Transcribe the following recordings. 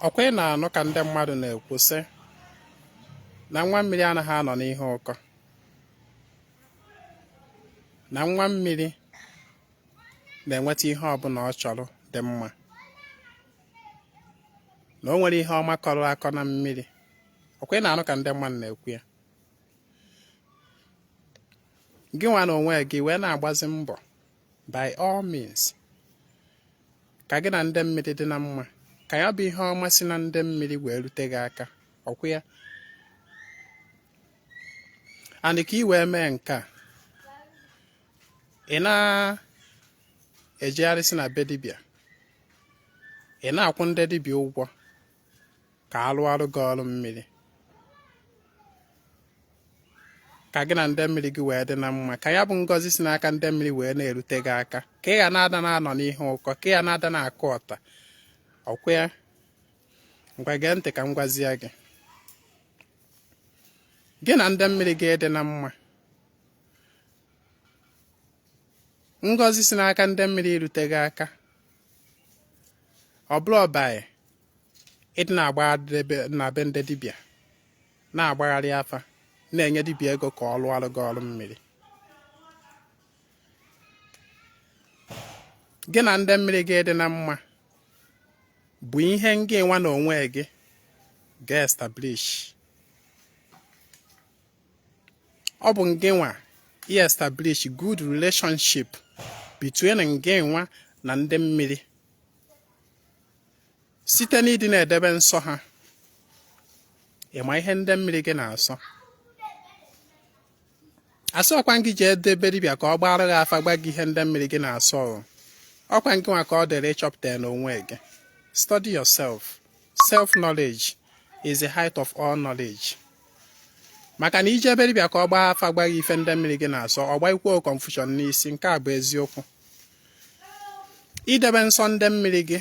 Ọkwa ị na-anụ ka ndị mmadụ na-ekwu sị na nwa mmiri anaghị anọ n'ihe ụkọ, na nwa mmiri na-enweta ihe ọbụla ọ chọrọ dị mma, na o nwere ihe ọma kọrọ akọ na mmiri. Ọkwa ị na-anụ ka ndị mmadụ na-ekwu ya? Gị nwa na onwe gị wee na-agbazi mbọ by all means ka gị na ndị mmiri dị na mma, ka ya bụ ihe ọma si na ndị mmiri wee rute gị aka. Ọkwa ya? And ka ị wee mee nke a, ị na-ejegharịsị na be dibịa, ị na-akwụ ndị dibịa ụgwọ ka a lụọrụ gị ọrụ mmiri, ka gị na ndị mmiri gị wee dị na mma, ka ya bụ ngọzi si n'aka ndị mmiri wee na-erute gị aka, ka ị ga na-ada na-anọ n'ihe ụkọ, ka ị ga na-ada na-akụ ọta. Ọkwa ya? Ngwa, gee ntị ka m gwazie gị. Gị na ndị mmiri gị dị na mma, ngọzi si n'aka ndị mmiri irute gị aka, ọ bụrọ by ịdị na-agbagharị na be ndị dibịa, na-agbagharị afa, na-enye dibịa ego ka ọ lụọrụ gị ọrụ mmiri. Gị na ndị mmiri gị dị na mma bụ ihe ngị nwa na onwe gị ga-establish. Ọ bụ ngị nwa establish good relationship between ngị nwa na ndị mmiri site n'ịdị na-edebe nsọ ha. Ị ma ihe ndị mmiri gị na-asọ? Asịọkwa gị jee be dibịa ka ọ gbara gị afa gwa gị ihe ndị mmiri gị na-asọ. Ọkwa ngị nwa ka ọ dịrị ịchọpụta ya n'onwe gị. Study yourself. Self knowledge is the height of all knowledge. Maka na i je be dibịa ka ọ gbaa afa gwa gị ife ndị mmiri gị na-asọ, ọ gbakwuo confusion n'isi. Nke a bụ eziokwu. Idebe nsọ ndị mmiri gị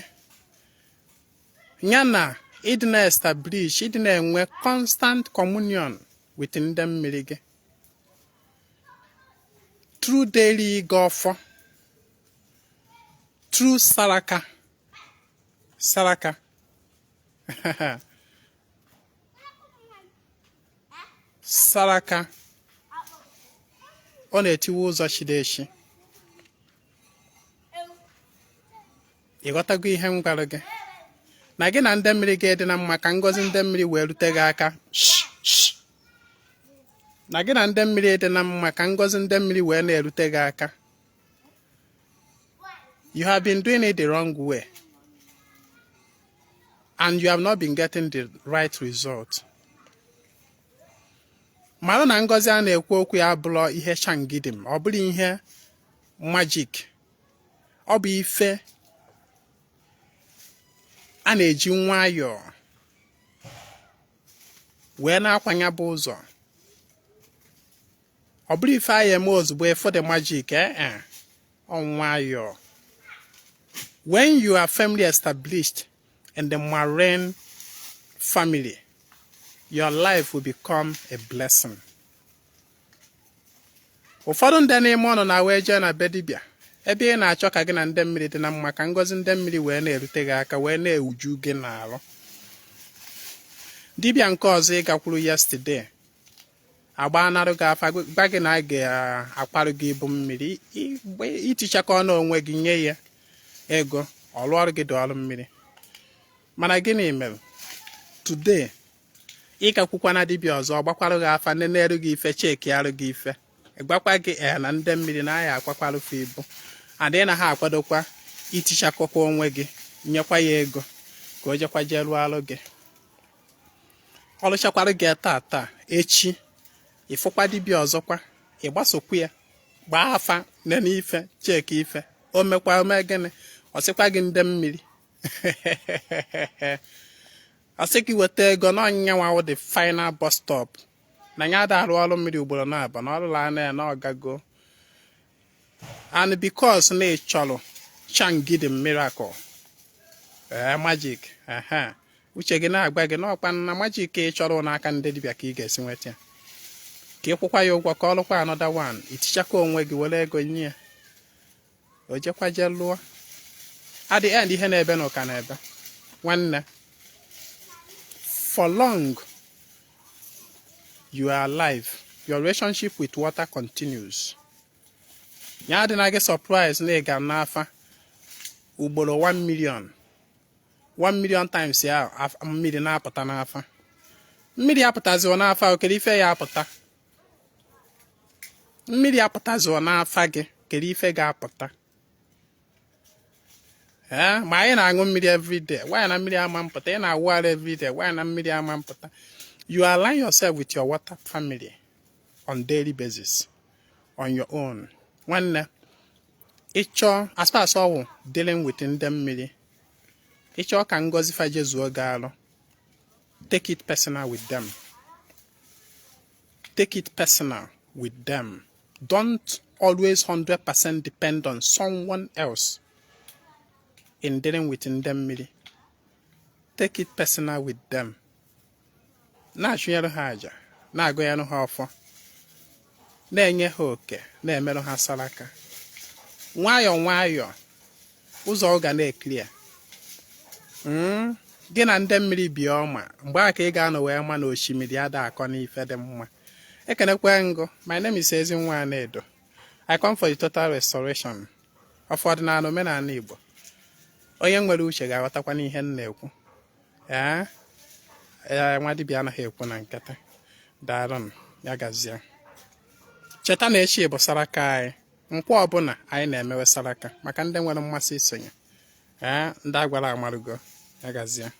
ya na ịdị na-establish, ịdị na-enwe constant communion with ndị mmiri gị through daily ịgọ ọfọ, through saraka saraka saraka, ọ na-etiwe ụzọ chiri echi. Ị ghọtago ihe m gwara gị? Na gị na ndị mmiri gị dị na mma ka ngọzi ndị mmiri wee rute gị aka, na gị na ndị mmiri dị na mma ka ngọzi ndị mmiri wee na-erute gị aka. You have been doing it the wrong way and you have not been getting the right result. Mara na ngọzi a na-ekwu okwu ya abụrọ ihe changidim, ọ bụrọ ihe magic, ọ bụ ife a na-eji nwayọọ wee na-akwanye bụ ụzọ. Ọ bụrọ ife a ya-eme ozugbo ị fụ the magic. Ee, ọ nwayọọ. When you are firmly established in the marine family, your life will become a blessing. Ụfọdụ ndị n'ime ụnụ na wee jee na be dibịa ebe ị na-achọ ka gị na ndị mmiri dị na mma, ka ngọzi ndị mmiri wee na-erute gị aka, wee na-ewuju gị n'arụ. Dibịa nke ọzọ ị gakwuru yesterday agbaanarụ gị afa, gwa gị na a ga-akwarụ gị ibu mmiri. I tichakọ n'onwe gị, nye ya ego, ọ lụọrụ gị dị ọrụ mmiri. Mana gịnị mere today ị gakwukwa na dibịa ọzọ, ọ gbakwarụ gị afa, neneru gị ife, chekiarụ gị ife, gwakwa gị ee na ndị mmiri na aya akwakwarụ fa ibu adị na ha akwadokwa, itichakọkwa onwe gị, nyekwa ya ego ka o jekwa jee rụọ ọrụ gị. Ọ lụchakwara gị taa taa, echi ị fụkwa dibịa ọzọkwa, ị gbasokwa ya, gbaa afa, nene ife, cheki ife, o mekwa ome gịnị, ọ sịkwa gị ndị mmiri, ọ sị gị weta ego na ọ nyanwa wụ the final bus stop, na ya ada arụ ọrụ mmiri ugboro naabọ, na ọrụla anya ya na ọgago. And because na ị chọrọ changidim miracle, ee, magic, ehe, uche gị na-agwa gị na ọkwa na magic ị chọrọ n'aka ndị dibịa ka ị ga-esi nweta ya, ka ị kwụkwa ya ụgwọ ka ọ lụkwa another one. I tichakwa onwe gị, were ego nye ya, o jekwa jee lụọ. At the end, ihe na-ebe na ụka na-ebe. Nwanne, For long you are alive, your relationship with water continues. Ya adịna gị surprise na ị ga n'afa ugboro 1 million, 1 million times ya, mmiri na-apụta n'afa. Mmiri apụtaziọ n'afa, kedu ife ya apụta? Mmiri apụtaziọ n'afa gị, kedu ife ga-apụta? Ee, ma anyị na-aṅụ mmiri everyday, why na mmiri ama mpụta? Ị na-awụ arụ everyday, why na mmiri ama mpụta? You align yourself with your water family on daily basis on your own. Nwanne, ịchọọ, as far as ọwụ dealing with ndị mmiri, ịchọọ ka ngọzi fa jezuo gị arụ, take it personal with them. Take it personal with them. Don't always 100% depend on someone else in dealing with ndị mmiri. Take it personal with them. Na-achụnyere ha àjà, na-agụnyere ha ọfọ, na-enye ha oke, na-emerụ ha saraka. Nwayọọ nwayọọ, ụzọ ọ ga na-eclear. Gị na ndị mmiri bi ọma, mgbe a ka ị ga-anọ wee ma na osimiri ada akọ n'ife dị mma. Ekenekwe ngụ. My name is Ezinwa Anaedo. I come for the total restoration of ọdịnala, omenala Igbo. Onye nwere uche ga-aghọtakwa n'ihe m na-ekwu. Ee ee, nwa dibịa anaghị ekwu na nkịtị. Daalụnụ, ya gazie. Cheta na echi bụ saraka anyị. Nkwọ ọbụla anyị na-emewe saraka maka ndị nwere mmasị isonye. Ee, ndị agwara amarụgo. Ya gazie.